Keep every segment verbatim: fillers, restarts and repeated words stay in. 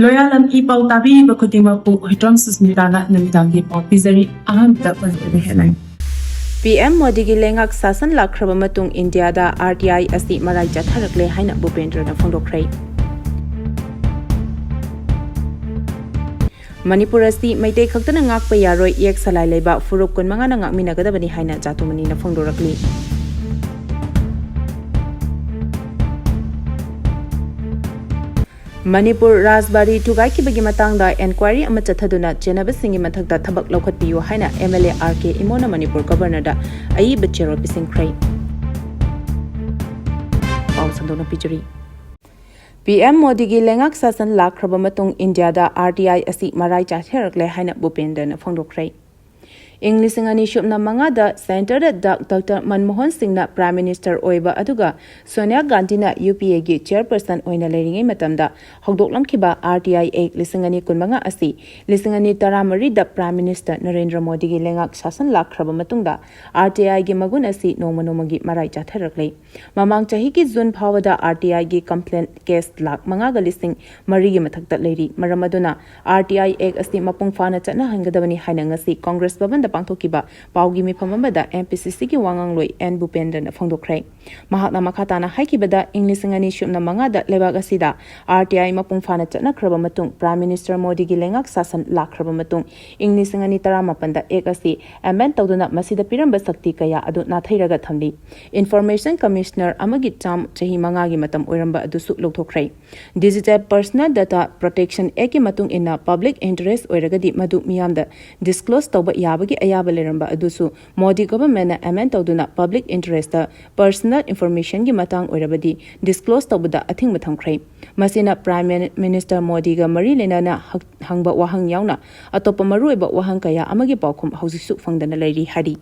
ꯂꯣꯌꯥꯂꯝ E ꯄꯥꯎ ꯇꯥꯕꯤꯔꯤꯕ ꯈꯨꯗꯤꯡꯃꯛꯄꯨ ꯍꯨꯏꯗ꯭ꯔꯣꯝ ꯁꯨꯁꯃꯤꯇꯥꯅ ꯅꯨꯃꯤꯗꯥꯡꯒꯤ ꯄꯥꯎ ꯄꯤꯖꯔꯤ꯫ ꯑꯍꯥꯟꯕꯗ ꯃꯅꯤꯄꯨꯔꯤ headline꯫ ꯄꯤ ꯑꯦꯝ ꯃꯣꯗꯤꯒꯤ ꯂꯩꯉꯥꯛ ꯁꯥꯁꯟ ꯂꯥꯛꯈ꯭ꯔꯕ ꯃꯇꯨꯡ ꯏꯟꯗꯤꯌꯥꯗ ꯑꯥꯔ ꯇꯤ ꯑꯥꯏ ꯑꯁꯤ ꯃꯔꯥꯏ ꯆꯥꯊꯔꯛꯂꯦ ꯍꯥꯏꯅ ꯚꯨꯄꯦꯟꯗ꯭ꯔꯅ ꯐꯣꯡꯗꯣꯛꯈ꯭ꯔꯦ꯫ ꯃꯅꯤꯄꯨꯔ ꯑꯁꯤ ꯃꯩꯇꯩ ꯈꯛꯇꯅ ꯉꯥꯛꯄ ꯌꯥꯔꯣꯏ, ꯏꯌꯦꯛ ꯁꯂꯥꯏ ꯂꯩꯕ ꯐꯨꯔꯨꯞ ꯀꯨꯟꯃꯉꯥꯅ ꯉꯥꯛꯃꯤꯟꯅꯒꯗꯕꯅꯤ ꯍꯥꯏꯅ ꯖꯥꯗꯨꯃꯅꯤꯅ ꯐꯣꯡꯗꯣꯔꯛꯂꯤ꯫ ꯃꯅꯤꯄꯨꯔ ꯔꯥꯖꯕꯥꯔꯤ ꯊꯨꯒꯥꯏꯈꯤꯕꯒꯤ ꯃꯇꯥꯡꯗ enquiry ꯑꯃ ꯆꯠꯊꯗꯨꯅ ꯆꯦꯟꯅꯕꯁꯤꯡꯒꯤ ꯃꯊꯛꯇ ꯊꯕꯛ ꯂꯧꯈꯠꯄꯤꯌꯨ ꯍꯥꯏꯅ ꯑꯦꯝ ꯑꯦꯜ ꯑꯦ ꯑꯥꯔ ꯀꯦ ꯏꯃꯣꯅ ꯃꯅꯤꯄꯨꯔ ꯒꯕꯔꯅꯔꯗ ꯑꯏꯕ ꯆꯦꯔꯣꯜ ꯄꯤꯁꯤꯟꯈ꯭ꯔꯦ꯫ ꯄꯥꯎ ꯁꯟꯗꯣꯛꯅ ꯄꯤꯖꯔꯤ꯫ ꯄꯤ ꯑꯦꯝ ꯃꯣꯗꯤꯒꯤ ꯂꯩꯉꯥꯛ ꯁꯥꯁꯟ ꯂꯥꯛꯈ꯭ꯔꯕ ꯃꯇꯨꯡ ꯏꯟꯗꯤꯌꯥꯗ ꯑꯥꯔ ꯇꯤ ꯑꯥꯏ ꯑꯁꯤ ꯃꯔꯥꯏ ꯆꯥꯊꯔꯛꯂꯦ ꯍꯥꯏꯅ ꯚꯨꯄꯦꯟꯗ꯭ꯔꯅ ꯐꯣꯡꯗꯣꯛꯈ꯭ꯔꯦ꯫ ꯏꯪ ꯂꯤꯁꯤꯡ ꯑꯅꯤ ꯁꯨꯞꯅ ꯃꯉꯥꯗ centreꯗ ꯗꯥꯛ-, ꯗꯣꯛꯇꯔ ꯃꯟꯃꯣꯍꯟ ꯁꯤꯡꯅ Prime Minister ꯑꯣꯏꯕ ꯑꯗꯨꯒ ꯁꯣꯅꯤꯌꯥ ꯒꯥꯟꯙꯤꯅ ꯌꯨ ꯄꯤ ꯑꯦꯒꯤ chairperson ꯑꯣꯏꯅ ꯂꯩꯔꯤꯉꯩ ꯃꯇꯝꯗ ꯍꯧꯗꯣꯛꯂꯝꯈꯤꯕ ꯑꯥꯔ ꯇꯤ ꯑꯥꯏ Act ꯂꯤꯁꯤꯡ ꯑꯅꯤ ꯀꯨꯟꯃꯉꯥ ꯑꯁꯤ ꯂꯤꯁꯤꯡ ꯑꯅꯤ ꯇꯔꯥꯃꯔꯤꯗ Prime Minister ꯅꯔꯦꯟꯗ꯭ꯔ ꯃꯣꯗꯤꯒꯤ ꯂꯩꯉꯥꯛ ꯁꯥꯁꯟ ꯂꯥꯛꯈ꯭ꯔꯕ ꯃꯇꯨꯡꯗ ꯑꯥꯔ ꯇꯤ ꯑꯥꯏꯒꯤ ꯃꯒꯨꯟ ꯑꯁꯤ ꯅꯣꯡꯃ ꯅꯣꯡꯃꯒꯤ ꯃꯔꯥꯏ ꯆꯥꯊꯔꯛꯂꯦ꯫ ꯃꯃꯥꯡ ꯆꯍꯤꯒꯤ ꯖꯨꯟ ꯐꯥꯎꯕꯗ ꯑꯥꯔ ꯇꯤ ꯑꯥꯏꯒꯤ complaint case ꯂꯥꯈ ꯃꯉꯥꯒ ꯂꯤꯁꯤꯡ ꯃꯔꯤꯒꯤ ꯃꯊꯛꯇ ꯂꯩꯔꯤ꯫ ꯃꯔꯝ ꯑꯗꯨꯅ ꯑꯥꯔ ꯇꯤ ꯑꯥꯏ Act ꯑꯁꯤ ꯃꯄꯨꯡ ꯐꯥꯅ ꯆꯠꯅꯍꯟꯒꯗꯕꯅꯤ ꯍꯥꯏꯅ ꯉꯁꯤ ꯀꯪꯒ꯭ꯔꯦꯁ ꯚꯕꯟꯗ ꯄꯥꯡꯊꯣꯛꯈꯤꯕ ꯄꯥꯎꯒꯤ ꯃꯤꯐꯝ ꯑꯃꯗ ꯑꯦꯝ ꯄꯤ ꯁꯤ ꯁꯤꯒꯤ ꯋꯥ ꯉꯥꯡꯂꯣꯏ ꯑꯦꯟ ꯚꯨꯄꯦꯟꯗ꯭ꯔꯅ ꯐꯣꯡꯗꯣꯛꯈ꯭ꯔꯦ꯫ ꯃꯍꯥꯛꯅ ꯃꯈꯥ ꯇꯥꯅ ꯍꯥꯏꯈꯤꯕꯗ, ꯏꯪ ꯂꯤꯁꯤꯡ ꯑꯅꯤ ꯁꯨꯞꯅ ꯃꯉꯥꯗ ꯂꯩꯕꯥꯛ ꯑꯁꯤꯗ ꯑꯥꯔ ꯇꯤ ꯑꯥꯏ ꯃꯄꯨꯡ ꯐꯥꯅ ꯆꯠꯅꯈ꯭ꯔꯕ ꯃꯇꯨꯡ, Prime Minister ꯃꯣꯗꯤꯒꯤ ꯂꯩꯉꯥꯛ ꯁꯥꯁꯟ ꯂꯥꯛꯈ꯭ꯔꯕ ꯃꯇꯨꯡ, ꯏꯪ ꯂꯤꯁꯤꯡ ꯑꯅꯤ ꯇꯔꯥꯃꯥꯄꯟꯗ Act ꯑꯁꯤ amend ꯇꯧꯗꯨꯅ ꯃꯁꯤꯗ ꯄꯤꯔꯝꯕ ꯁꯛꯇꯤ ꯀꯌꯥ ꯑꯗꯨ ꯅꯥꯊꯩꯔꯒ ꯊꯝꯂꯤ꯫ Information Commissioner ꯑꯃꯒꯤ term ꯆꯍꯤ ꯃꯉꯥꯒꯤ ꯃꯇꯝ ꯑꯣꯏꯔꯝꯕ ꯑꯗꯨꯁꯨ ꯂꯧꯊꯣꯛꯈ꯭ꯔꯦ꯫ Digital Personal Data Protection Actꯀꯤ ꯃꯇꯨꯡ ꯏꯟꯅ, public interest ꯑꯣꯏꯔꯒꯗꯤ ꯃꯗꯨ ꯃꯤꯌꯥꯝꯗ disclose ꯇꯧꯕ ꯌꯥꯕꯒꯤ ꯑꯌꯥꯕ ꯂꯩꯔꯝꯕ ꯑꯗꯨꯁꯨ ꯃꯣꯗꯤ governmentꯅ amend ꯇꯧꯗꯨꯅ public interestꯇ personal informationꯒꯤ ꯃꯇꯥꯡ ꯑꯣꯏꯔꯕꯗꯤ disclose ꯇꯧꯕꯗ ꯑꯊꯤꯡꯕ ꯊꯝꯈ꯭ꯔꯦ꯫ ꯃꯁꯤꯅ Prime Minister ꯃꯣꯗꯤꯒ ꯃꯔꯤ ꯂꯩꯅꯅ ꯍꯛ-, ꯍꯪꯕ ꯋꯥꯍꯪ ꯌꯥꯎꯅ ꯑꯇꯣꯞꯄ ꯃꯔꯨꯑꯣꯏꯕ ꯋꯥꯍꯪ ꯀꯌꯥ ꯑꯃꯒꯤ ꯄꯥꯎꯈꯨꯝ ꯍꯧꯖꯤꯛꯁꯨ ꯐꯪꯗꯅ ꯂꯩꯔꯤ ꯍꯥꯏꯔꯤ꯫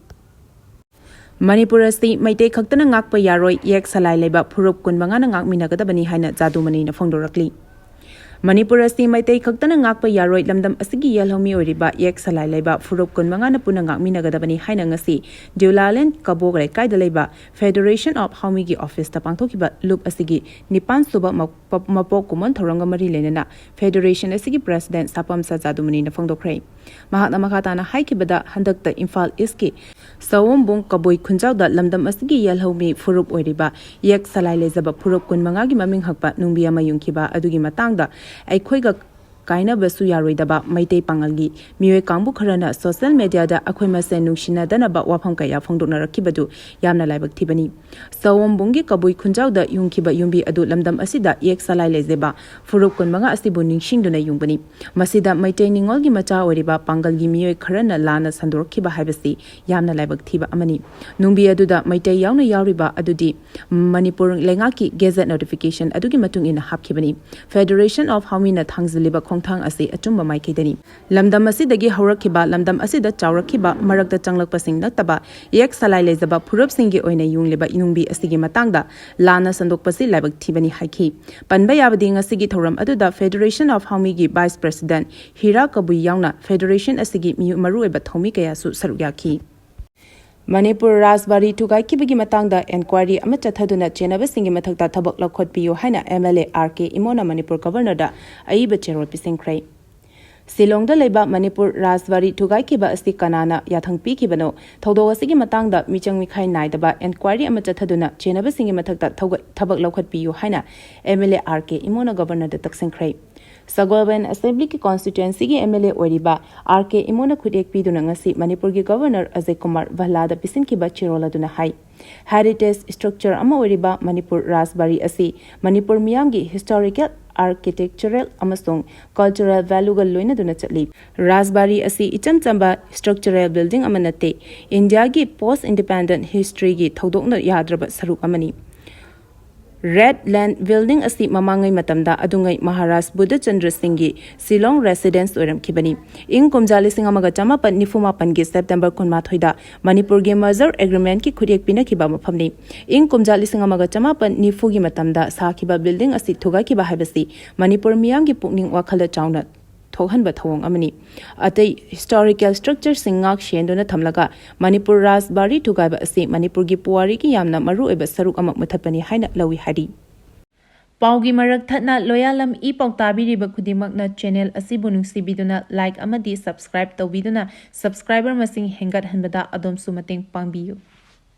ꯃꯅꯤꯄꯨꯔ ꯑꯁꯤ ꯃꯩꯇꯩ ꯈꯛꯇꯅ ꯉꯥꯛꯄ ꯌꯥꯔꯣꯏ, ꯏꯌꯦꯛ ꯁꯂꯥꯏ ꯂꯩꯕ ꯐꯨꯔꯨꯞ ꯀꯨꯟꯃꯉꯥꯅ ꯉꯥꯛꯃꯤꯟꯅꯒꯗꯕꯅꯤ ꯍꯥꯏꯅ ꯖꯥꯗꯨꯃꯅꯤꯅ ꯐꯣꯡꯗꯣꯔꯛꯂꯤ꯫ ꯃꯅꯤꯄꯨꯔ ꯑꯁꯤ ꯃꯩꯇꯩ ꯈꯛꯇꯅ ꯉꯥꯛꯄ ꯌꯥꯔꯣꯏ, ꯂꯝꯗꯝ ꯑꯁꯤꯒꯤ ꯌꯦꯜꯍꯧꯃꯤ ꯑꯣꯏꯔꯤꯕ ꯌꯦꯛ ꯁꯂꯥꯏ ꯂꯩꯕ ꯐꯨꯔꯨꯞ ꯀꯨꯟꯃꯉꯥꯅ ꯄꯨꯟꯅ ꯉꯥꯛꯃꯤꯟꯅꯒꯗꯕꯅꯤ ꯍꯥꯏꯅ ꯉꯁꯤ ꯗꯤꯎꯂꯥꯂꯦꯟ ꯀꯕꯣꯛ ꯂꯩꯀꯥꯏꯗ ꯂꯩꯕ Federation of ꯍꯥꯎꯃꯤꯒꯤ ꯑꯣꯐꯤꯁꯇ ꯄꯥꯡꯊꯣꯛꯈꯤꯕ ꯂꯨꯞ ꯑꯁꯤꯒꯤ ꯅꯤꯄꯥꯟ ꯁꯨꯕ ꯃꯄꯣꯛ ꯀꯨꯝꯑꯣꯟ ꯊꯧꯔꯝꯒ ꯃꯔꯤ ꯂꯩꯅꯅ Federation ꯑꯁꯤꯒꯤ President ꯁꯥꯄꯝ ꯁꯖꯥꯗꯨꯃꯅꯤꯅ ꯐꯣꯡꯗꯣꯛꯈ꯭ꯔꯦ꯫ ꯃꯍꯥꯛꯅ ꯃꯈꯥ ꯇꯥꯅ ꯍꯥꯏꯈꯤꯕꯗ, ꯍꯟꯗꯛꯇ ꯏꯝꯐꯥꯜ ꯏꯁꯀꯤ ꯁꯑꯣꯝꯕꯨꯡ ꯀꯕꯨꯏ ꯈꯨꯟꯖꯥꯎꯗ ꯂꯝꯗꯝ ꯑꯁꯤꯒꯤ ꯌꯦꯜꯍꯧꯃꯤ ꯐꯨꯔꯨꯞ ꯑꯣꯏꯔꯤꯕ ꯌꯦꯛ ꯁꯂꯥꯏ ꯂꯩꯖꯕ ꯐꯨꯔꯨꯞ ꯀꯨꯟꯃꯉꯥꯒꯤ ꯃꯃꯤꯡ ꯍꯛꯄ ꯅꯨꯡꯕꯤ ꯑꯃ ꯌꯨꯡꯈꯤꯕ ꯑꯗꯨꯒꯤ ꯃꯇꯥꯡꯗ ꯑꯩꯈꯣꯏꯒ ꯀꯥꯏꯅꯕꯁꯨ ꯌꯥꯔꯣꯏꯗꯕ ꯃꯩꯇꯩ ꯄꯥꯉꯜꯒꯤ ꯃꯤꯑꯣꯏ ꯀꯥꯡꯕꯨ ꯈꯔꯅ social mediaꯗ ꯑꯩꯈꯣꯏ ꯃꯁꯦꯟ ꯅꯨꯡꯁꯤꯅꯗꯅꯕ ꯋꯥꯐꯝ ꯀꯌꯥ ꯐꯣꯡꯗꯣꯛꯅꯔꯛꯈꯤꯕꯗꯨ ꯌꯥꯝꯅ ꯂꯥꯏꯕꯛ ꯊꯤꯕꯅꯤ꯫ ꯁꯑꯣꯝꯕꯨꯡꯒꯤ ꯀꯕꯨꯏ ꯈꯨꯟꯖꯥꯎꯗ ꯌꯨꯡꯈꯤꯕ ꯌꯨꯝꯕꯤ ꯑꯗꯨ ꯂꯝꯗꯝ ꯑꯁꯤꯗ ꯌꯦꯛ ꯁꯂꯥꯏ ꯂꯩꯖꯕ ꯐꯨꯔꯨꯞ ꯀꯨꯟꯃꯉꯥ ꯑꯁꯤꯕꯨ ꯅꯤꯡꯁꯤꯡꯗꯨꯅ ꯌꯨꯡꯕꯅꯤ꯫ ꯃꯁꯤꯗ ꯃꯩꯇꯩ ꯅꯤꯉꯣꯜꯒꯤ ꯃꯆꯥ ꯑꯣꯏꯔꯤꯕ ꯄꯥꯡꯒꯜꯒꯤ ꯃꯤꯑꯣꯏ ꯈꯔꯅ ꯂꯥꯟꯅ ꯁꯟꯗꯣꯔꯛꯈꯤꯕ ꯍꯥꯏꯕꯁꯤ ꯌꯥꯝꯅ ꯂꯥꯏꯕꯛ ꯊꯤꯕ ꯑꯃꯅꯤ꯫ ꯅꯨꯡꯕꯤ ꯑꯗꯨꯗ ꯃꯩꯇꯩ ꯌꯥꯎꯅ ꯌꯥꯎꯔꯤꯕ ꯑꯗꯨꯗꯤ ꯃꯅꯤꯄꯨꯔ ꯂꯩꯉꯥꯛꯀꯤ gazette notification ꯑꯗꯨꯒꯤ ꯃꯇꯨꯡ ꯏꯟꯅ ꯍꯥꯞꯈꯤꯕꯅꯤ꯫ Federation of ꯍꯥꯎꯃꯤꯅ ꯊꯥꯡꯖꯤꯜꯂꯤꯕ ꯈꯣꯡꯊꯥꯡ ꯑꯁꯤ ꯑꯆꯨꯝꯕ ꯃꯥꯏꯀꯩꯗꯅꯤ꯫ ꯂꯝꯗꯝ ꯑꯁꯤꯗꯒꯤ ꯍꯧꯔꯛꯈꯤꯕ, ꯂꯝꯗꯝ ꯑꯁꯤꯗ ꯆꯥꯎꯔꯛꯈꯤꯕ, ꯃꯔꯛꯇ ꯆꯪꯂꯛꯄꯁꯤꯡ ꯅꯠꯇꯕ ꯌꯦꯛ ꯁꯂꯥꯏ ꯂꯩꯖꯕ ꯐꯨꯔꯨꯞꯁꯤꯡꯒꯤ ꯑꯣꯏꯅ ꯌꯨꯡꯂꯤꯕ ꯅꯨꯡꯕꯤ ꯑꯁꯤꯒꯤ ꯃꯇꯥꯡꯗ ꯂꯥꯟꯅ ꯁꯟꯗꯣꯛꯄꯁꯤ ꯂꯥꯏꯕꯛ ꯊꯤꯕꯅꯤ ꯍꯥꯏꯈꯤ꯫ ꯄꯟꯕ ꯌꯥꯕꯗꯤ, ꯉꯁꯤꯒꯤ ꯊꯧꯔꯝ ꯑꯗꯨꯗ Federation of ꯍꯥꯎꯃꯤꯒꯤ Vice President ꯍꯤꯔꯥ ꯀꯕꯨꯏ ꯌꯥꯎꯅ Federation ꯑꯁꯤꯒꯤ ꯃꯤꯑꯣ-, ꯃꯔꯨꯑꯣꯏꯕ ꯊꯧꯃꯤ ꯀꯌꯥꯁꯨ ꯁꯔꯨꯛ ꯌꯥꯈꯤ꯫ ꯃꯅꯤꯄꯨꯔ ꯔꯥꯖꯕꯥꯔꯤ ꯊꯨꯒꯥꯏꯈꯤꯕꯒꯤ ꯃꯇꯥꯡꯗ enquiry ꯑꯃ ꯆꯠꯊꯗꯨꯅ ꯆꯦꯟꯅꯕꯁꯤꯡꯒꯤ ꯃꯊꯛꯇ ꯊꯕꯛ ꯂꯧꯈꯠꯄꯤꯌꯨ ꯍꯥꯏꯅ MLA RK ꯏꯃꯣꯅ ꯃꯅꯤꯄꯨꯔ Governorꯗ ꯑꯏꯕ ꯆꯦꯔꯣꯜ ꯄꯤꯁꯤꯟꯈ꯭ꯔꯦ꯫ ꯁꯤꯂꯣꯡꯗ ꯂꯩꯕ ꯃꯅꯤꯄꯨꯔ ꯔꯥꯖꯕꯥꯔꯤ ꯊꯨꯒꯥꯏꯈꯤꯕ ꯑꯁꯤ ꯀꯅꯥꯅ ꯌꯥꯊꯪ ꯄꯤꯈꯤꯕꯅꯣ? ꯊꯧꯗꯣꯛ ꯑꯁꯤꯒꯤ ꯃꯇꯥꯡꯗ ꯃꯤꯆꯪ ꯃꯤꯈꯥꯏ ꯅꯥꯏꯗꯕ enquiry ꯑꯃ ꯆꯠꯊꯗꯨꯅ ꯆꯦꯟꯅꯕꯁꯤꯡꯒꯤ ꯃꯊꯛꯇ ꯊꯧꯒ-, ꯊꯕꯛ ꯂꯧꯈꯠꯄꯤꯌꯨ ꯍꯥꯏꯅ MLA RK ꯏꯃꯣꯅ Governorꯗ ꯇꯛꯁꯤꯟꯈ꯭ꯔꯦ꯫ ꯁꯒꯣꯜꯕꯟ Assemblyꯒꯤ constituencyꯒꯤ MLA ꯑꯣꯏꯔꯤꯕ RK ꯏꯃꯣꯅ ꯈꯨꯠꯌꯦꯛ ꯄꯤꯗꯨꯅ ꯉꯁꯤ ꯃꯅꯤꯄꯨꯔꯒꯤ Governor ꯑꯖꯌ ꯀꯨꯃꯥꯔ ꯚꯜꯂꯥꯗ ꯄꯤꯁꯤꯟꯈꯤꯕ ꯆꯦꯔꯣꯜ ꯑꯗꯨꯅ ꯍꯥꯏ, heritage structure ꯑꯃ ꯑꯣꯏꯔꯤꯕ ꯃꯅꯤꯄꯨꯔ ꯔꯥꯖꯕꯥꯔꯤ ꯑꯁꯤ ꯃꯅꯤꯄꯨꯔ ꯃꯤꯌꯥꯝꯒꯤ historical, architectural ꯑꯃꯁꯨꯡ cultural valueꯒ ꯂꯣꯏꯅꯗꯨꯅ ꯆꯠꯂꯤ꯫ ꯔꯥꯖꯕꯥꯔꯤ ꯑꯁꯤ ꯏꯆꯝ ꯆꯝꯕ structural building ꯑꯃ ꯅꯠꯇꯦ, ꯏꯟꯗꯤꯌꯥꯒꯤ post independent historyꯒꯤ ꯊꯧꯗꯣꯛꯅ ꯌꯥꯗ꯭ꯔꯕ ꯁꯔꯨꯛ ꯑꯃꯅꯤ꯫ Red Land Building ꯑꯁꯤ ꯃꯃꯥꯡꯉꯩ ꯃꯇꯝꯗ ꯑꯗꯨꯉꯩ ꯃꯍꯥꯔꯥꯖ ꯕꯨꯙꯆꯟꯗ꯭ꯔ ꯁꯤꯡꯒꯤ ꯁꯤꯂꯣꯡ residence ꯑꯣꯏꯔꯝꯈꯤꯕꯅꯤ꯫ ꯏꯪ ꯀꯨꯝꯖꯥ ꯂꯤꯁꯤꯡ ꯑꯃꯒ ꯆꯃꯥꯄꯟ ꯅꯤꯐꯨ ꯃꯥꯄꯟꯒꯤ September ꯀꯨꯟꯃꯥꯊꯣꯏꯗ ꯃꯅꯤꯄꯨꯔꯒꯤ merger agreementꯀꯤ ꯈꯨꯠꯌꯦꯛ ꯄꯤꯅꯈꯤꯕ ꯃꯐꯝꯅꯤ꯫ ꯏꯪ ꯀꯨꯝꯖꯥ ꯂꯤꯁꯤꯡ ꯑꯃꯒ ꯆꯃꯥꯄꯟ ꯅꯤꯐꯨꯒꯤ ꯃꯇꯝꯗ ꯁꯥꯈꯤꯕ building ꯑꯁꯤ ꯊꯨꯒꯥꯏꯈꯤꯕ ꯍꯥꯏꯕꯁꯤ ꯃꯅꯤꯄꯨꯔ ꯃꯤꯌꯥꯝꯒꯤ ꯄꯨꯛꯅꯤꯡ ꯋꯥꯈꯜꯗ ꯆꯥꯎꯅ ꯊꯣꯛꯍꯟꯕ ꯊꯧꯑꯣꯡ ꯑꯃꯅꯤ꯫ ꯑꯇꯩ historical structureꯁꯤꯡ ꯉꯥꯛ ꯁꯦꯟꯗꯨꯅ ꯊꯝꯂꯒ ꯃꯅꯤꯄꯨꯔ ꯔꯥꯖꯕꯥꯔꯤ ꯊꯨꯒꯥꯏꯕ ꯑꯁꯤ ꯃꯅꯤꯄꯨꯔꯒꯤ ꯄꯨꯋꯥꯔꯤꯒꯤ ꯌꯥꯝꯅ ꯃꯔꯨꯑꯣꯏꯕ ꯁꯔꯨꯛ ꯑꯃ ꯃꯨꯊꯠꯄꯅꯤ ꯍꯥꯏꯅ ꯂꯧꯏ ꯍꯥꯏꯔꯤ꯫ ꯄꯥꯎꯒꯤ ꯃꯔꯛ ꯊꯠꯅ ꯂꯣꯌꯥꯂꯝ ꯏ ꯄꯥꯎ ꯇꯥꯕꯤꯔꯤꯕ ꯈꯨꯗꯤꯡꯃꯛꯅ channel ꯑꯁꯤꯕꯨ ꯅꯨꯡꯁꯤꯕꯤꯗꯨꯅ like ꯑꯃꯗꯤ subscribe ꯇꯧꯕꯤꯗꯨꯅ subscriber ꯃꯁꯤꯡ ꯍꯦꯟꯒꯠꯍꯟꯕꯗ ꯑꯗꯣꯝꯁꯨ ꯃꯇꯦꯡ ꯄꯥꯡꯕꯤꯌꯨ꯫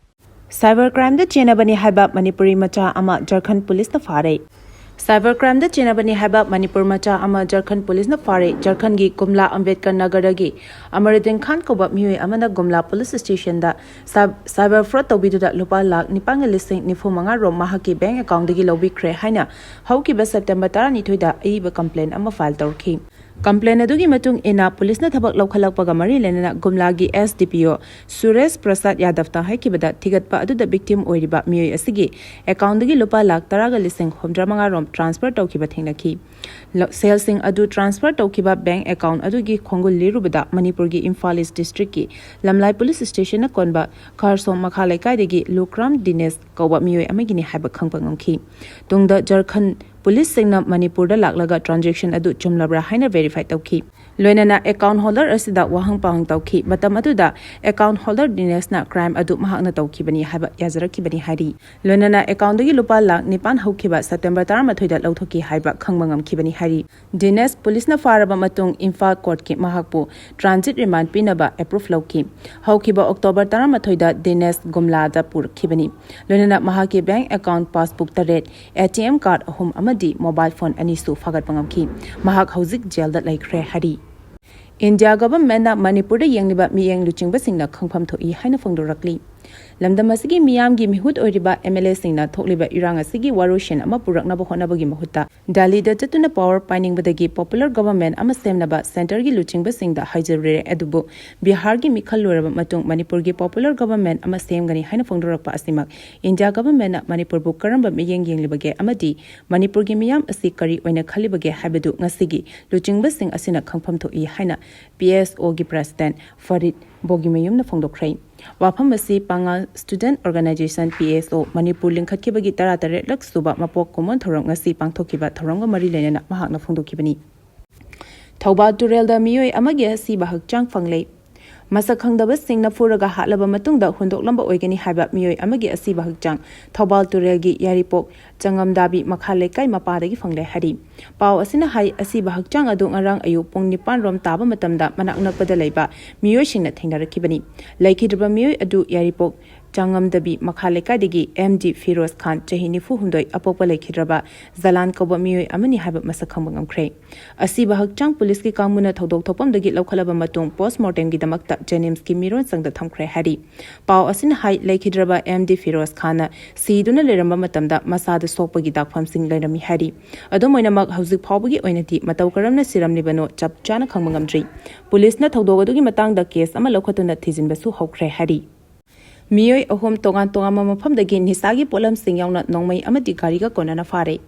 Cyber crimeꯗ ꯆꯦꯟꯅꯕꯅꯤ ꯍꯥꯏꯕ ꯃꯅꯤꯄꯨꯔꯤ ꯃꯆꯥ ꯑꯃ ꯖꯔꯈꯟ ꯄꯨꯂꯤꯁꯅ ꯐꯥꯔꯦ꯫ Cyber crimeꯗ ꯆꯦꯟꯅꯕꯅꯤ ꯍꯥꯏꯕ ꯃꯅꯤꯄꯨꯔ ꯃꯆꯥ ꯑꯃ ꯖꯔꯈꯟ ꯄꯨꯂꯤꯁꯅ ꯐꯥꯔꯦ꯫ ꯖꯔꯈꯟꯒꯤ ꯀꯨꯝꯂꯥ ꯑꯝꯕꯦꯗꯀꯔ ꯅꯒꯔꯗꯒꯤ ꯑꯃꯔꯨꯗꯤꯟ ꯈꯥꯟ ꯀꯧꯕ ꯃꯤꯑꯣꯏ ꯑꯃꯅ ꯀꯨꯝꯂꯥ ꯄꯨꯂꯤꯁ stationꯗ ꯁꯥꯏ-, cyber fraud ꯇꯧꯕꯤꯗꯨꯅ ꯂꯨꯄꯥ ꯂꯥꯈ ꯅꯤꯄꯥꯟꯒ ꯂꯤꯁꯤꯡ ꯅꯤꯐꯨ ꯃꯉꯥ ꯔꯣꯝ ꯃꯍꯥꯛꯀꯤ bank accountꯗꯒꯤ ꯂꯧꯕꯤꯈ꯭ꯔꯦ ꯍꯥꯏꯅ ꯍꯧꯈꯤꯕ September ꯇꯔꯥꯅꯤꯊꯣꯏꯗ ꯑꯏꯕ complaint ꯑꯃ file ꯇꯧꯔꯛꯈꯤ꯫ Complaint ꯑꯗꯨꯒꯤ ꯃꯇꯨꯡ ꯏꯟꯅ ꯄꯨꯂꯤꯁꯅ ꯊꯕꯛ ꯂꯧꯈꯠꯂꯛꯄꯒ ꯃꯔꯤ ꯂꯩꯅꯅ ꯀꯨꯝꯂꯥꯒꯤ S D P O Suresh ꯄ꯭ꯔꯁꯥꯗ ꯌꯥꯗꯕꯇ ꯍꯥꯏꯈꯤꯕꯗ ꯊꯤꯒꯠꯄ ꯑꯗꯨꯗ victim ꯑꯣꯏꯔꯤꯕ ꯃꯤꯑꯣꯏ ꯑꯁꯤꯒꯤ accountꯗꯒꯤ ꯂꯨꯄꯥ ꯂꯥꯈ ꯇꯔꯥꯒ ꯂꯤꯁꯤꯡ ꯍꯨꯝꯐꯨꯇꯔꯥꯃꯉꯥ ꯔꯣꯝ transfer ꯇꯧꯈꯤꯕ ꯊꯦꯡꯅꯈꯤ꯫ ꯂ-, ꯁꯦꯜꯁꯤꯡ ꯑꯗꯨ transfer ꯇꯧꯈꯤꯕ bank account ꯑꯗꯨꯒꯤ ꯈꯣꯡꯒꯨꯜ ꯂꯤꯔꯨꯕꯗ ꯃꯅꯤꯄꯨꯔꯒꯤ ꯏꯝꯐꯥꯜ East districtꯀꯤ ꯂꯝꯂꯥꯏ police stationꯅ ꯀꯣꯟꯕ ꯈꯥꯔꯁꯣꯡ ꯃꯈꯥ ꯂꯩꯀꯥꯏꯗꯒꯤ ꯂꯨꯀ꯭ꯔꯥꯝ ꯗꯤꯅꯦꯁ ꯀꯧꯕ ꯃꯤꯑꯣꯏ ꯑꯃꯒꯤꯅꯤ ꯍꯥꯏꯕ ꯈꯪꯕ ꯉꯝꯈꯤ꯫ ꯇꯨꯡꯗ ꯖꯔꯈꯟ ꯄꯨꯂꯤꯁꯁꯤꯡꯅ ꯃꯅꯤꯄꯨꯔꯗ ꯂꯥꯛꯂꯒ transaction ꯑꯗꯨ ꯆꯨꯝꯂꯕ꯭ꯔꯥ ꯍꯥꯏꯅ verify ꯇꯧꯈꯤ꯫ ꯂꯣꯏꯅꯅ account holder ꯑꯁꯤꯗ ꯋꯥꯍꯪ ꯄꯥꯎꯍꯪ ꯇꯧꯈꯤ꯫ ꯃꯇꯝ ꯑꯗꯨꯗ account holder ꯗꯤꯅꯦꯁꯅ crime ꯑꯗꯨ ꯃꯍꯥꯛꯅ ꯇꯧꯈꯤꯕꯅꯤ ꯍꯥꯏꯕ ꯌꯥꯖꯔꯛꯈꯤꯕꯅꯤ ꯍꯥꯏꯔꯤ꯫ ꯂꯣꯏꯅꯅ accountꯗꯒꯤ ꯂꯨꯄꯥ ꯂꯥꯈ ꯅꯤꯄꯥꯟ ꯍꯧꯈꯤꯕ September ꯇꯔꯥꯃꯥꯊꯣꯏꯗ ꯂꯧꯊꯣꯛꯈꯤ ꯍꯥꯏꯕ ꯈꯪꯕ ꯉꯝꯈꯤꯕꯅꯤ ꯍꯥꯏꯔꯤ꯫ ꯗꯤꯅꯦꯁ ꯄꯨꯂꯤꯁꯅ ꯐꯥꯔꯕ ꯃꯇꯨꯡ ꯏꯝꯐꯥꯜ courtꯀꯤ ꯃꯍꯥꯛꯄꯨ transit remand ꯄꯤꯅꯕ approve ꯂꯧꯈꯤ꯫ ꯍꯧꯈꯤꯕ October ꯇꯔꯥꯃꯥꯊꯣꯏꯗ ꯗꯤꯅꯦꯁ ꯒꯨꯝꯂꯥꯗ ꯄꯨꯔꯛꯈꯤꯕꯅꯤ꯫ ꯂꯣꯏꯅꯅ ꯃꯍꯥꯛꯀꯤ bank account passbook ꯇꯔꯦꯠ, A T M card ꯑꯍꯨꯝ ꯑꯃꯗꯤ mobile phone ꯑꯅꯤꯁꯨ ꯐꯥꯒꯠꯄ ꯉꯝꯈꯤ꯫ ꯃꯍꯥꯛ ꯍꯧꯖꯤꯛ jailꯗ ꯂꯩꯈ꯭ꯔꯦ ꯍꯥꯏꯔꯤ꯫ India governmentꯅ ꯃꯅꯤꯄꯨꯔꯗ ꯌꯦꯡꯂꯤꯕ ꯃꯤꯠꯌꯦꯡ ꯂꯨꯆꯤꯡꯕꯁꯤꯡꯅ ꯈꯪꯐꯝ ꯊꯣꯛꯏ ꯍꯥꯏꯅ ꯐꯣꯡꯗꯣꯔꯛꯂꯤ꯫ ꯂꯝꯗꯝ ꯑꯁꯤꯒꯤ ꯃꯤꯌꯥꯝꯒꯤ ꯃꯤꯍꯨꯠ ꯑꯣꯏꯔꯤꯕ ꯑꯦꯝ ꯑꯦꯜ ꯑꯦꯁꯤꯡꯅ ꯊꯣꯛꯂꯤꯕ ꯏꯔꯥꯡ ꯑꯁꯤꯒꯤ ꯋꯥꯔꯣꯏꯁꯤꯟ ꯑꯃ ꯄꯨꯔꯛꯅꯕ ꯍꯣꯠꯅꯕꯒꯤ ꯃꯍꯨꯠꯇ ꯗꯦꯜꯂꯤꯗ ꯆꯠꯇꯨꯅ ꯄꯥꯋꯔ ꯄꯥꯏꯅꯤꯡꯕꯗꯒꯤ ꯄꯣꯄꯨꯂꯔ ꯒꯚꯔꯟꯃꯦꯟꯠ ꯑꯃ ꯁꯦꯝꯅꯕ ꯁꯦꯟꯇꯔꯒꯤ ꯂꯨꯆꯤꯡꯕꯁꯤꯡꯗ ꯍꯥꯏꯖꯔꯨꯔꯦ꯫ ꯑꯗꯨꯕꯨ ꯕꯤꯍꯥꯔꯒꯤ ꯃꯤꯈꯜ ꯂꯣꯏꯔꯕ ꯃꯇꯨꯡ ꯃꯅꯤꯄꯨꯔꯒꯤ ꯄꯣꯄꯨꯂꯔ ꯒꯚꯔꯟꯃꯦꯟꯠ ꯑꯃ ꯁꯦꯝꯒꯅꯤ ꯍꯥꯏꯅ ꯐꯣꯡꯗꯣꯔꯛꯄ ꯑꯁꯤꯃꯛ ꯏꯟꯗꯤꯌꯥ ꯒꯚꯔꯟꯃꯦꯟꯠꯅ ꯃꯅꯤꯄꯨꯔꯕꯨ ꯀꯔꯝꯕ ꯃꯤꯠꯌꯦꯡ ꯌꯦꯡꯂꯤꯕꯒꯦ ꯑꯃꯗꯤ ꯃꯅꯤꯄꯨꯔꯒꯤ ꯃꯤꯌꯥꯝ ꯑꯁꯤ ꯀꯔꯤ ꯑꯣꯏꯅ ꯈꯜꯂꯤꯕꯒꯦ ꯍꯥꯏꯕꯗꯨ ꯉꯁꯤꯒꯤ ꯂꯨꯆꯤꯡꯕꯁꯤꯡ ꯑꯁꯤꯅ ꯈꯪꯐꯝ ꯊꯣꯛꯏ ꯍꯥꯏꯅ ꯄꯤ ꯑꯦꯁ ꯑꯣꯒꯤ ꯄ꯭ꯔꯦꯁꯤꯗꯦꯟꯠ ꯐꯔꯤꯗ ꯕꯣꯒꯤꯃꯌꯨꯝꯅ ꯐꯣꯡꯗꯣꯛꯈ꯭ꯔꯦ꯫ ꯋꯥꯐꯝ ꯑꯁꯤ ꯄꯥꯉꯜ ꯁ꯭ꯇꯨꯗꯦꯟꯠ ꯑꯣꯔꯒꯅꯥꯏꯖꯦꯁꯟ, ꯄꯤ ꯑꯦꯁ ꯑꯣ, ꯃꯅꯤꯄꯨꯔ ꯂꯤꯡꯈꯠꯈꯤꯕꯒꯤ ꯇꯔꯥꯇꯔꯦꯠꯂꯛ ꯁꯨꯕ ꯃꯄꯣꯛ ꯀꯨꯝꯑꯣꯟ ꯊꯧꯔꯝ ꯉꯁꯤ ꯄꯥꯡꯊꯣꯛꯈꯤꯕ ꯊꯧꯔꯝꯒ ꯃꯔꯤ ꯂꯩꯅꯅ ꯃꯍꯥꯛꯅ ꯐꯣꯡꯗꯣꯛꯈꯤꯕꯅꯤ꯫ ꯊꯧꯕꯥꯜ ꯇꯨꯔꯦꯜꯗ ꯃꯤꯑꯣꯏ ꯑꯃꯒꯤ ꯑꯁꯤꯕ ꯍꯛꯆꯥꯡ ꯐꯪꯂꯦ꯫ ꯃꯁꯛ ꯈꯪꯗꯕꯁꯤꯡꯅ ꯐꯨꯔꯒ ꯍꯥꯠꯂꯕ ꯃꯇꯨꯡꯗ ꯍꯨꯟꯗꯣꯛꯂꯝꯕ ꯑꯣꯏꯒꯅꯤ ꯍꯥꯏꯕ ꯃꯤꯑꯣꯏ ꯑꯃꯒꯤ ꯑꯁꯤꯕ ꯍꯛꯆꯥꯡ ꯊꯧꯕꯥꯜ ꯇꯨꯔꯦꯜꯒꯤ ꯌꯥꯏꯔꯤꯄꯣꯛ ꯆꯉꯝꯗꯥꯕꯤ ꯃꯈꯥ ꯂꯩꯀꯥꯏ ꯃꯄꯥꯗꯒꯤ ꯐꯪꯂꯦ ꯍꯥꯏꯔꯤ꯫ ꯄꯥꯎ ꯑꯁꯤꯅ ꯍꯥꯏ, ꯑꯁꯤꯕ ꯍꯛꯆꯥꯡ ꯑꯗꯨ ꯉꯔꯥꯡ ꯑꯌꯨꯛ ꯄꯨꯡ ꯅꯤꯄꯥꯟ ꯔꯣꯝ ꯇꯥꯕ ꯃꯇꯝꯗ ꯃꯅꯥꯛ ꯅꯛꯄꯗ ꯂꯩꯕ ꯃꯤꯑꯣꯏꯁꯤꯡꯅ ꯊꯦꯡꯅꯔꯛꯈꯤꯕꯅꯤ꯫ ꯂꯩꯈꯤꯗ꯭ꯔꯕ ꯃꯤꯑꯣꯏ ꯑꯗꯨ ꯌꯥꯏꯔꯤꯄꯣꯛ ꯆꯥꯉꯝꯗꯥꯕꯤ ꯃꯈꯥ ꯂꯩꯀꯥꯏꯗꯒꯤ ꯑꯦꯝ ꯗꯤ ꯐꯤꯔꯣꯖ ꯈꯥꯟ, ꯆꯍꯤ ꯅꯤꯐꯨ ꯍꯨꯝꯗꯣꯏ, ꯑꯄꯣꯛꯄ ꯂꯩꯈꯤꯗ꯭ꯔꯕ ꯖꯂꯥꯟ ꯀꯧꯕ ꯃꯤꯑꯣꯏ ꯑꯃꯅꯤ ꯍꯥꯏꯕ ꯃꯁꯛ ꯈꯪꯕ ꯉꯝꯈ꯭ꯔꯦ꯫ ꯑꯁꯤꯕ ꯍꯛꯆꯥꯡ ꯄꯨꯂꯤꯁꯀꯤ ꯀꯥꯡꯕꯨꯅ ꯊꯧꯗꯣꯛ ꯊꯣꯛꯐꯝꯗꯒꯤ ꯂꯧꯈꯠꯂꯕ ꯃꯇꯨꯡ ꯄꯣꯁ꯭ꯠꯃꯣꯔꯇꯦꯝꯒꯤꯗꯃꯛꯇ ꯖꯦꯅꯤꯝꯁꯀꯤ ꯃꯤꯔꯣꯟꯁꯪꯗ ꯊꯝꯈ꯭ꯔꯦ ꯍꯥꯏꯔꯤ꯫ ꯄꯥꯎ ꯑꯁꯤꯅ ꯍꯥꯏ, ꯂꯩꯈꯤꯗ꯭ꯔꯕ ꯑꯦꯝ ꯗꯤ ꯐꯤꯔꯣꯖ ꯈꯥꯟꯅ ꯁꯤꯗꯨꯅ ꯂꯩꯔꯝꯕ ꯃꯇꯝꯗ ꯃꯁꯥꯗ ꯁꯣꯛꯄꯒꯤ ꯗꯥꯛꯐꯝꯁꯤꯡ ꯂꯩꯔꯝꯃꯤ ꯍꯥꯏꯔꯤ꯫ ꯑꯗꯨꯝ ꯑꯣꯏꯅꯃꯛ, ꯍꯧꯖꯤꯛ ꯐꯥꯎꯕꯒꯤ ꯑꯣꯏꯅꯗꯤ ꯃꯇꯧ ꯀꯔꯝꯅ ꯁꯤꯔꯝꯂꯤꯕꯅꯣ ꯆꯞ ꯆꯥꯅ ꯈꯪꯕ ꯉꯝꯗ꯭ꯔꯤ꯫ ꯄꯨꯂꯤꯁꯅ ꯊꯧꯗꯣꯛ ꯑꯗꯨꯒꯤ ꯃꯇꯥꯡꯗ ꯀꯦꯁ ꯑꯃ ꯂꯧꯈꯠꯇꯨꯅ ꯊꯤꯖꯤꯟꯕꯁꯨ ꯍꯧꯈ꯭ꯔꯦ ꯍꯥꯏꯔꯤ꯫ ꯃꯤꯑꯣꯏ ꯑꯍꯨꯝ ꯇꯣꯉꯥꯟ ꯇꯣꯉꯥꯟꯕ ꯃꯐꯝꯗꯒꯤ ꯅꯤꯁꯥꯒꯤ ꯄꯣꯠꯂꯝꯁꯤꯡ ꯌꯥꯎꯅ ꯅꯣꯡꯃꯩ ꯑꯃꯗꯤ ꯒꯥꯔꯤꯒ ꯀꯣꯟꯅꯅ ꯐꯥꯔꯦ꯫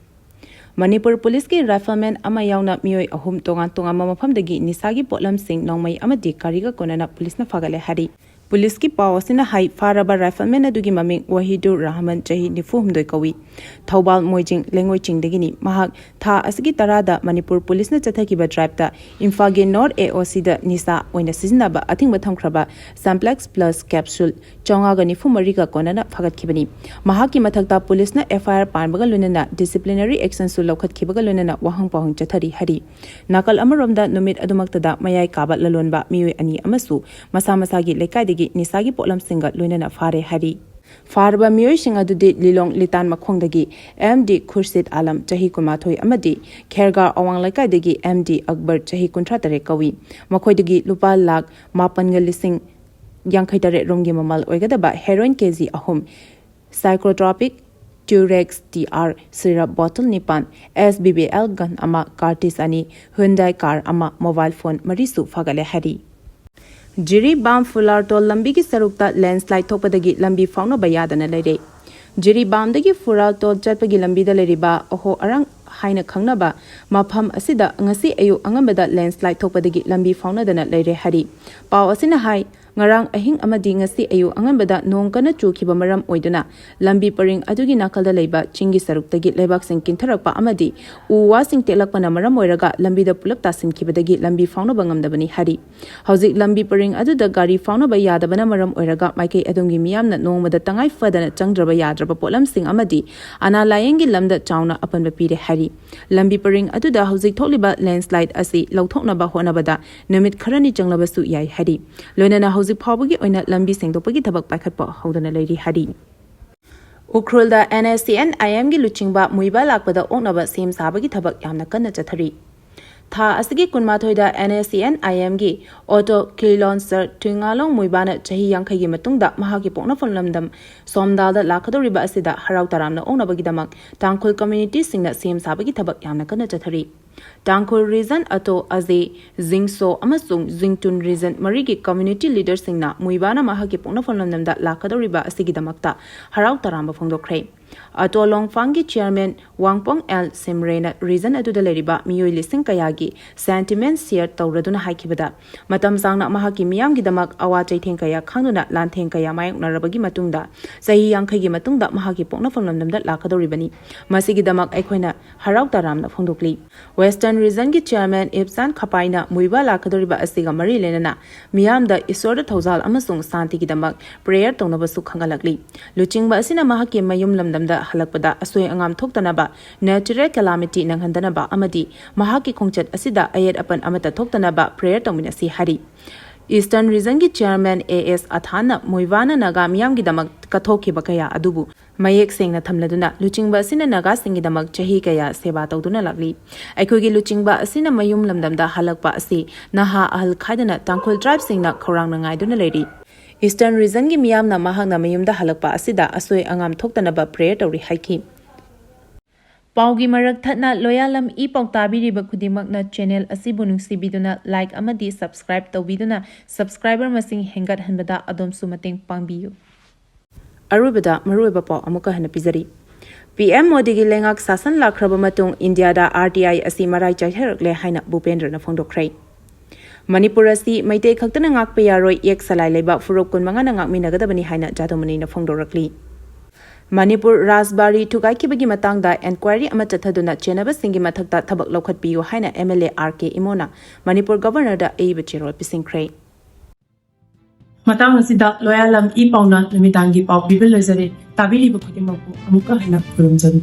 ꯃꯅꯤꯄꯨꯔ ꯄꯨꯂꯤꯁꯀꯤ ꯔꯥꯏꯐꯜꯃꯦꯟ ꯑꯃ ꯌꯥꯎꯅ ꯃꯤꯑꯣꯏ ꯑꯍꯨꯝ ꯇꯣꯉꯥꯟ ꯇꯣꯉꯥꯟꯕ ꯃꯐꯝꯗꯒꯤ ꯅꯤꯁꯥꯒꯤ ꯄꯣꯠꯂꯝꯁꯤꯡ, ꯅꯣꯡꯃꯩ ꯑꯃꯗꯤ ꯒꯥꯔꯤꯒ ꯀꯣꯟꯅꯅ ꯄꯨꯂꯤꯁꯅ ꯐꯥꯒꯠꯂꯦ ꯍꯥꯏꯔꯤ꯫ ꯄꯨꯂꯤꯁꯀꯤ ꯄꯥꯎ ꯑꯁꯤꯅ ꯍꯥꯏ, ꯐꯥꯔꯕ ꯔꯥꯏꯐꯜꯃꯦꯟ ꯑꯗꯨꯒꯤ ꯃꯃꯤꯡ ꯋꯥꯍꯤꯗꯨꯔ ꯔꯍꯃꯟ, ꯆꯍꯤ ꯅꯤꯐꯨ ꯍꯨꯝꯗꯣꯏ ꯀꯧꯏ꯫ ꯊꯧꯕꯥꯜ ꯃꯣꯏꯖꯤꯡ ꯂꯩꯉꯣꯏ ꯆꯤꯡꯗꯒꯤꯅꯤ꯫ ꯃꯍꯥꯛ ꯊꯥ ꯑꯁꯤꯒꯤ ꯇꯔꯥꯗ ꯃꯅꯤꯄꯨꯔ ꯄꯨꯂꯤꯁꯅ ꯆꯠꯊꯈꯤꯕ ꯗ꯭ꯔꯥꯏꯚꯇ ꯏꯝꯐꯥꯜꯒꯤ ꯅꯣꯔꯠ ꯑꯦ ꯑꯣ ꯁꯤꯗ ꯅꯤꯁꯥ ꯑꯣꯏꯅ ꯁꯤꯖꯤꯟꯅꯕ ꯑꯊꯤꯡꯕ ꯊꯝꯈ꯭ꯔꯕ ꯁꯦꯝꯄ꯭ꯂꯦꯛꯁ ꯄ꯭ꯂꯁ ꯀꯦꯞꯁꯨꯜ ꯆꯥꯝꯃꯉꯥꯒ ꯅꯤꯐꯨ ꯃꯔꯤꯒ ꯀꯣꯟꯅꯅ ꯐꯥꯒꯠꯈꯤꯕꯅꯤ꯫ ꯃꯍꯥꯛꯀꯤ ꯃꯊꯛꯇ ꯄꯨꯂꯤꯁꯅ ꯑꯦꯐ ꯑꯥꯏ ꯑꯥꯔ ꯄꯥꯟꯕꯒ ꯂꯣꯏꯅꯅ ꯗꯤꯁꯤꯄ꯭ꯂꯤꯅꯔꯤ ꯑꯦꯛꯁꯟꯁꯨ ꯂꯧꯈꯠꯈꯤꯕꯒ ꯂꯣꯏꯅꯅ ꯋꯥꯍꯪ ꯄꯥꯎꯍꯪ ꯆꯠꯊꯔꯤ ꯍꯥꯏꯔꯤ꯫ ꯅꯥꯀꯜ ꯑꯃꯔꯣꯝꯗ ꯅꯨꯃꯤꯠ ꯑꯗꯨꯃꯛꯇꯗ ꯃꯌꯥꯏ ꯀꯥꯕ ꯂꯂꯣꯟꯕ ꯃꯤꯑꯣꯏ ꯑꯅꯤ ꯑꯃꯁꯨ ꯃꯁꯥ ꯃꯁꯥꯒꯤ ꯂꯩꯀꯥꯏꯗꯒꯤ ꯅꯤꯁꯥꯒꯤ ꯄꯣꯠꯂꯝꯁꯤꯡꯒ ꯂꯣꯏꯅꯅ ꯐꯥꯔꯦ ꯍꯥꯏꯔꯤ꯫ ꯐꯥꯔꯕ ꯃꯤꯑꯣꯏꯁꯤꯡ ꯑꯗꯨꯗꯤ ꯂꯤꯂꯣꯡ ꯂꯤꯇꯥꯟ ꯃꯈꯣꯡꯗꯒꯤ ꯑꯦꯝ ꯗꯤ ꯈꯨꯔꯁꯤꯠ ꯑꯥꯂꯝ, ꯆꯍꯤ ꯀꯨꯟꯃꯥꯊꯣꯏ, ꯑꯃꯗꯤ ꯈꯦꯔꯒꯥ ꯑꯋꯥꯡ ꯂꯩꯀꯥꯏꯗꯒꯤ ꯑꯦꯝ ꯗꯤ ꯑꯛꯕꯔ, ꯆꯍꯤ ꯀꯨꯟꯊ꯭ꯔꯥ ꯇꯔꯦꯠ ꯀꯧꯏ꯫ ꯃꯈꯣꯏꯗꯒꯤ ꯂꯨꯄꯥ ꯂꯥꯈ ꯃꯥꯄꯟꯒ ꯂꯤꯁꯤꯡ ꯌꯥꯡꯈꯩ ꯇꯔꯦꯠ ꯔꯣꯝꯒꯤ ꯃꯃꯜ ꯑꯣꯏꯒꯗꯕ ꯍꯦꯔꯣꯏꯟ ꯀꯦ ꯖꯤ ꯑꯍꯨꯝ, ꯁꯥꯏꯀ꯭ꯔꯣꯇ꯭ꯔꯣꯄꯤꯛ ꯇ꯭ꯌꯨꯔꯦꯛꯁ ꯇꯤ ꯑꯥꯔ ꯁꯤꯔꯞ ꯕꯣꯇꯜ ꯅꯤꯄꯥꯟ, ꯑꯦꯁ ꯕꯤ ꯕꯤ ꯑꯦꯜ ꯒꯟ ꯑꯃ, ꯀꯥꯔꯇꯤꯁ ꯑꯅꯤ, ꯍꯨꯟꯗꯥꯏ ꯀꯥꯔ ꯑꯃ, ꯃꯣꯕꯥꯏꯜ ꯐꯣꯟ ꯃꯔꯤꯁꯨ ꯐꯥꯒꯠꯂꯦ ꯍꯥꯏꯔꯤ꯫ ꯖꯤꯔꯤꯕꯥꯝ ꯐꯨꯂꯥꯔꯇꯣꯜ ꯂꯝꯕꯤꯒꯤ ꯁꯔꯨꯛꯇ ꯂꯦꯟꯁꯂꯥꯏꯠ ꯊꯣꯛꯄꯗꯒꯤ ꯂꯝꯕꯤ ꯐꯥꯎꯅꯕ ꯌꯥꯗꯅ ꯂꯩꯔꯦ꯫ ꯖꯤꯔꯤꯕꯥꯝꯗꯒꯤ ꯐꯨꯂꯥꯔꯇꯣꯜ ꯆꯠꯄꯒꯤ ꯂꯝꯕꯤꯗ ꯂꯩꯔꯤꯕ ꯑꯍꯣ ꯑꯔꯥꯡ ꯍꯥꯏꯅ ꯈꯪꯅꯕ ꯃꯐꯝ ꯑꯁꯤꯗ ꯉꯁꯤ ꯑꯌꯨꯛ ꯑꯉꯟꯕꯗ ꯂꯦꯟꯁꯂꯥꯏꯠ ꯊꯣꯛꯄꯗꯒꯤ ꯂꯝꯕꯤ ꯐꯥꯎꯅꯗꯅ ꯂꯩꯔꯦ ꯍꯥꯏꯔꯤ꯫ ꯄꯥꯎ ꯑꯁꯤꯅ ꯍꯥꯏ, ꯉꯔꯥꯡ ꯑꯍꯤꯡ ꯑꯃꯗꯤ ꯉꯁꯤ ꯑꯌꯨꯛ ꯑꯉꯟꯕꯗ ꯅꯣꯡ ꯀꯟꯅ ꯆꯨꯈꯤꯕ ꯃꯔꯝ ꯑꯣꯏꯗꯨꯅ ꯂꯝꯕꯤ ꯄꯔꯤꯡ ꯑꯗꯨꯒꯤ ꯅꯥꯀꯜꯗ ꯂꯩꯕ ꯆꯤꯡꯒꯤ ꯁꯔꯨꯛꯇꯒꯤ ꯂꯩꯕꯥꯛꯁꯤꯡ ꯀꯤꯟꯊꯔꯛꯄ ꯑꯃꯗꯤ ꯎ ꯋꯥꯁꯤꯡ ꯇꯦꯛꯂꯛꯄꯅ ꯃꯔꯝ ꯑꯣꯏꯔꯒ ꯂꯝꯕꯤꯗ ꯄꯨꯂꯞ ꯇꯥꯁꯤꯟꯈꯤꯕꯗꯒꯤ ꯂꯝꯕꯤ ꯐꯥꯎꯅꯕ ꯉꯝꯗꯕꯅꯤ ꯍꯥꯏꯔꯤ꯫ ꯍꯧꯖꯤꯛ ꯂꯝꯕꯤ ꯄꯔꯤꯡ ꯑꯗꯨꯗ ꯒꯥꯔꯤ ꯐꯥꯎꯅꯕ ꯌꯥꯗꯕꯅ ꯃꯔꯝ ꯑꯣꯏꯔꯒ ꯃꯥꯏꯀꯩ ꯑꯗꯣꯝꯒꯤ ꯃꯤꯌꯥꯝꯅ ꯅꯣꯡꯃꯗ ꯇꯉꯥꯏ ꯐꯗꯅ ꯆꯪꯗ꯭ꯔꯕ ꯌꯥꯗ꯭ꯔꯕ ꯄꯣꯠꯂꯝꯁꯤꯡ ꯑꯃꯗꯤ ꯑꯅꯥ ꯂꯥꯌꯦꯡꯒꯤ ꯂꯝꯗ ꯆꯥꯎꯅ ꯑꯄꯟꯕ ꯄꯤꯔꯦ ꯍꯥꯏꯔꯤ꯫ ꯂꯝꯕꯤ ꯄꯔꯤꯡ ꯑꯗꯨꯗ ꯍꯧꯖꯤꯛ ꯊꯣꯛꯂꯤꯕ ꯂꯦꯟꯁꯂꯥꯏꯠ ꯑꯁꯤ ꯂꯧꯊꯣꯛꯅꯕ ꯍꯣꯠꯅꯕꯗ ꯅꯨꯃꯤꯠ ꯈꯔꯅꯤ ꯆꯪꯂꯕꯁꯨ ꯌꯥꯏ ꯍꯥꯏꯔꯤ꯫ ꯂꯣꯏꯅꯅ ꯍꯧꯖꯤꯛ ꯐꯥꯎꯕꯒꯤ ꯑꯣꯏꯅ ꯂꯝꯕꯤ ꯁꯦꯡꯗꯣꯛꯄꯒꯤ ꯊꯕꯛ ꯄꯥꯏꯈꯠꯄ ꯍꯧꯗꯅ ꯂꯩꯔꯤ ꯍꯥꯏꯔꯤ꯫ ꯎꯈ꯭ꯔꯨꯜꯗ ꯑꯦꯟ ꯑꯦꯁ ꯁꯤ ꯑꯦꯟ ꯑꯥꯏ ꯑꯦꯝꯒꯤ ꯂꯨꯆꯤꯡꯕ ꯃꯨꯏꯕ ꯂꯥꯛꯄꯗ ꯑꯣꯛꯅꯕ ꯁꯦꯝ ꯁꯥꯕꯒꯤ ꯊꯕꯛ ꯌꯥꯝꯅ ꯀꯟꯅ ꯆꯠꯊꯔꯤ꯫ ꯊꯥ ꯑꯁꯤꯒꯤ ꯀꯨꯟꯃꯥꯊꯣꯏꯗ ꯑꯦꯟ ꯑꯦꯁ ꯁꯤ ꯑꯦꯟ ꯑꯥꯏ ꯑꯦꯝꯒꯤ ꯑꯣꯇꯣ ꯀꯤꯂꯣꯟꯁꯔ ꯇꯨꯏꯉꯥꯂꯣꯡ ꯃꯨꯏꯕꯥꯅ ꯆꯍꯤ ꯌꯥꯡꯈꯩꯒꯤ ꯃꯇꯨꯡꯗ ꯃꯍꯥꯛꯀꯤ ꯄꯣꯛꯅꯐꯝ ꯂꯝꯗꯝ ꯁꯣꯝꯗꯥꯜꯗ ꯂꯥꯛꯀꯗꯧꯔꯤꯕ ꯑꯁꯤꯗ ꯍꯔꯥꯎ ꯇꯔꯥꯝꯅ ꯑꯣꯛꯅꯕꯒꯤꯗꯃꯛ ꯇꯥꯡꯈꯨꯜ ꯀꯝꯃ꯭ꯌꯨꯅꯤꯇꯤꯁꯤꯡꯅ ꯁꯦꯝ ꯁꯥꯕꯒꯤ ꯊꯕꯛ ꯌꯥꯝꯅ ꯀꯟꯅ ꯆꯠꯊꯔꯤ꯫ ꯇꯥꯡꯈꯨꯜ ꯔꯤꯖꯟ ꯑꯇꯣ ꯑꯖꯦ, ꯖꯤꯡꯁꯣ ꯑꯃꯁꯨꯡ ꯖꯤꯡꯇꯨꯟ ꯔꯤꯖꯟ ꯃꯔꯤꯒꯤ ꯀꯝꯃ꯭ꯌꯨꯅꯤꯇꯤ ꯂꯤꯗꯔꯁꯤꯡꯅ ꯃꯨꯏꯕꯥꯅ ꯃꯍꯥꯛꯀꯤ ꯄꯣꯛꯅꯐꯝ ꯂꯝꯗꯝꯗ ꯂꯥꯛꯀꯗꯧꯔꯤꯕ ꯑꯁꯤꯒꯤꯗꯃꯛꯇ ꯍꯔꯥꯎ ꯇꯔꯥꯝꯕ ꯐꯣꯡꯗꯣꯛꯈ꯭ꯔꯦ꯫ ꯑꯇꯣ ꯂꯣꯡꯐꯥꯡꯒꯤ ꯆꯤꯌꯔꯃꯦꯟ ꯋꯥꯡꯄꯣꯡ ꯑꯦꯜ ꯁꯤꯝꯔꯦꯅ ꯔꯤꯖꯟ ꯑꯗꯨꯗ ꯂꯩꯔꯤꯕ ꯃꯤꯑꯣꯏ ꯂꯤꯁꯤꯡ ꯀꯌꯥꯒꯤ ꯁꯦꯟꯇꯤꯃꯦꯟ ꯁꯤꯌꯔ ꯇꯧꯔꯗꯨꯅ ꯍꯥꯏꯈꯤꯕꯗ, ꯃꯇꯝ ꯁꯥꯡꯅ ꯃꯍꯥꯛꯀꯤ ꯃꯤꯌꯥꯝꯒꯤꯗꯃꯛ ꯑꯋꯥ ꯆꯩꯊꯦꯡ ꯀꯌꯥ ꯈꯥꯡꯗꯨꯅ ꯂꯥꯟꯊꯦꯡ ꯀꯌꯥ ꯃꯥꯌꯣꯛꯅꯔꯕꯒꯤ ꯃꯇꯨꯡꯗ, ꯆꯍꯤ ꯌꯥꯡꯈꯩꯒꯤ ꯃꯇꯨꯡꯗ ꯃꯍꯥꯛꯀꯤ ꯄꯣꯛꯅꯐꯝ ꯂꯝꯗꯝꯗ ꯂꯥꯛꯀꯗꯧꯔꯤꯕꯅꯤ꯫ ꯃꯁꯤꯒꯤꯗꯃꯛ ꯑꯩꯈꯣꯏꯅ ꯍꯔꯥꯎ ꯇꯔꯥꯝꯅ ꯐꯣꯡꯗꯣꯛꯂꯤ꯫ ꯋꯦꯁꯇꯔꯟ ꯔꯤꯖꯟꯒꯤ ꯆꯤꯌꯔꯃꯦꯟ ꯏꯞꯆꯥꯟ ꯈꯄꯥꯏꯅ ꯃꯨꯏꯕꯥ ꯂꯥꯛꯀꯗꯧꯔꯤꯕ ꯑꯁꯤꯒ ꯃꯔꯤ ꯂꯩꯅꯅ ꯃꯤꯌꯥꯝꯗ ꯏꯁꯣꯔꯗ ꯊꯧꯖꯥꯜ ꯑꯃꯁꯨꯡ ꯁꯥꯟꯇꯤꯒꯤꯗꯃꯛ ꯄ꯭ꯔꯦꯌꯔ ꯇꯧꯅꯕꯁꯨ ꯈꯪꯍꯜꯂꯛꯂꯤ꯫ ꯂꯨꯆꯤꯡꯕ ꯑꯁꯤꯅ ꯃꯍꯥꯛꯀꯤ ꯃꯌꯨꯝ ꯂꯝꯗꯝꯗ ꯍꯜꯂꯛꯄꯗ ꯑꯁꯣꯏ ꯑꯉꯥꯝ ꯊꯣꯛꯇꯅꯕ, ꯅꯦꯆꯔꯦꯜ ꯀꯦꯂꯥꯃꯤꯇꯤ ꯅꯪꯍꯟꯗꯅꯕ ꯑꯃꯗꯤ ꯃꯍꯥꯛꯀꯤ ꯈꯣꯡꯆꯠ ꯑꯁꯤꯗ ꯑꯌꯦꯠ ꯑꯄꯟ ꯑꯃꯠꯇ ꯊꯣꯛꯇꯅꯕ ꯄ꯭ꯔꯦꯌꯔ ꯇꯧꯃꯤꯟꯅꯁꯤ ꯍꯥꯏꯔꯤ꯫ ꯏꯁꯇꯔꯟ ꯔꯤꯖꯟꯒꯤ ꯆꯤꯌꯔꯃꯦꯟ ꯑꯦ ꯑꯦꯁ ꯑꯊꯥꯟꯅ ꯃꯨꯏꯕꯥꯅ ꯅꯥꯒꯥ ꯃꯤꯌꯥꯝꯒꯤꯗꯃꯛ ꯀꯠꯊꯣꯛꯈꯤꯕ ꯀꯌꯥ ꯑꯗꯨꯕꯨ ꯃꯌꯦꯛ ꯁꯦꯡꯅ ꯊꯝꯂꯗꯨꯅ, ꯂꯨꯆꯤꯡꯕ ꯑꯁꯤꯅ ꯅꯥꯒꯥꯁꯤꯡꯒꯤꯗꯃꯛ ꯆꯍꯤ ꯀꯌꯥ ꯁꯦꯕꯥ ꯇꯧꯗꯨꯅ ꯂꯥꯛꯂꯤ꯫ ꯑꯩꯈꯣꯏꯒꯤ ꯂꯨꯆꯤꯡꯕ ꯑꯁꯤꯅ ꯃꯌꯨꯝ ꯂꯝꯗꯝꯗ ꯍꯜꯂꯛꯄ ꯑꯁꯤ ꯅꯍꯥ ꯑꯍꯜ ꯈꯥꯏꯗꯅ ꯇꯥꯡꯈꯨꯜ ꯇ꯭ꯔꯥꯏꯕꯁꯤꯡꯅ ꯈꯧꯔꯥꯡꯅ ꯉꯥꯏꯗꯨꯅ ꯂꯩꯔꯤ꯫ Eastern Regionꯒꯤ ꯃꯤꯌꯥꯝꯅ ꯃꯍꯥꯛꯅ ꯃꯌꯨꯝꯗ ꯍꯜꯂꯛꯄ ꯑꯁꯤꯗ ꯑꯁꯣꯏ ꯑꯉꯥꯝ ꯊꯣꯛꯇꯅꯕ prayer ꯇꯧꯔꯤ ꯍꯥꯏꯈꯤ꯫ ꯄꯥꯎꯒꯤ ꯃꯔꯛ ꯊꯠꯅ ꯂꯣꯌꯥꯂꯝ ꯏ ꯄꯥꯎ ꯇꯥꯕꯤꯔꯤꯕ ꯈꯨꯗꯤꯡꯃꯛꯅ channel ꯑꯁꯤꯕꯨ ꯅꯨꯡꯁꯤꯕꯤꯗꯨꯅ like ꯑꯃꯗꯤ subscribe ꯇꯧꯕꯤꯗꯨꯅ subscriber ꯃꯁꯤꯡ ꯍꯦꯟꯒꯠꯍꯟꯕꯗ ꯑꯗꯣꯝꯁꯨ ꯃꯇꯦꯡ ꯄꯥꯡꯕꯤꯌꯨ꯫ ꯑꯔꯣꯏꯕꯗ ꯃꯔꯨꯑꯣꯏꯕ ꯄꯥꯎ ꯑꯃꯨꯛꯀ ꯍꯟꯅ ꯄꯤꯖꯔꯤ꯫ ꯄꯤ ꯑꯦꯝ ꯃꯣꯗꯤꯒꯤ ꯂꯩꯉꯥꯛ ꯁꯥꯁꯟ ꯂꯥꯛꯈ꯭ꯔꯕ ꯃꯇꯨꯡ ꯏꯟꯗꯤꯌꯥꯗ ꯑꯥꯔ ꯇꯤ ꯑꯥꯏ ꯑꯁꯤ ꯃꯔꯥꯏ ꯆꯥꯏꯊꯔꯛꯂꯦ ꯍꯥꯏꯅ ꯚꯨꯄꯦꯟꯗ꯭ꯔꯅ ꯐꯣꯡꯗꯣꯛꯈ꯭ꯔꯦ꯫ ꯃꯅꯤꯄꯨꯔ ꯑꯁꯤ ꯃꯩꯇꯩ ꯈꯛꯇꯅ ꯉꯥꯛꯄ ꯌꯥꯔꯣꯏ, ꯌꯦꯛ ꯁꯂꯥꯏ ꯂꯩꯕ ꯐꯨꯔꯨꯞ ꯀꯨꯟꯃꯉꯥꯅ ꯉꯥꯛꯃꯤꯟꯅꯒꯗꯕꯅꯤ ꯍꯥꯏꯅ ꯖꯥꯗꯧꯃꯅꯤꯅ ꯐꯣꯡꯗꯣꯔꯛꯂꯤ꯫ ꯃꯅꯤꯄꯨꯔ ꯔꯥꯖꯕꯥꯔꯤ ꯊꯨꯒꯥꯏꯈꯤꯕꯒꯤ ꯃꯇꯥꯡꯗ inquiry ꯑꯃ ꯆꯠꯊꯗꯨꯅ ꯆꯦꯟꯅꯕꯁꯤꯡꯒꯤ ꯃꯊꯛꯇ ꯊꯕꯛ ꯂꯧꯈꯠꯄꯤꯌꯨ ꯍꯥꯏꯅ ꯑꯦꯝ ꯑꯦꯜ ꯑꯦ ꯑꯥꯔ ꯀꯦ ꯏꯃꯣꯅ ꯃꯅꯤꯄꯨꯔ Governorꯗ ꯑꯏꯕ ꯆꯦꯔꯣꯜ ꯄꯤꯁꯤꯟꯈ꯭ꯔꯦ꯫ ꯃꯇꯥꯡ ꯑꯁꯤꯗ ꯂꯣꯌꯥꯂꯝ ꯏ ꯄꯥꯎꯅ ꯅꯨꯃꯤꯗꯥꯡꯒꯤ ꯄꯥꯎ ꯄꯤꯕ ꯂꯣꯏꯖꯔꯦ꯫ ꯇꯥꯕꯤꯔꯤꯕ ꯈꯨꯗꯤꯡꯃꯛꯄꯨ ꯑꯃꯨꯛꯀ ꯍꯟꯅ ꯈꯨꯔꯨꯝꯖꯔꯤ꯫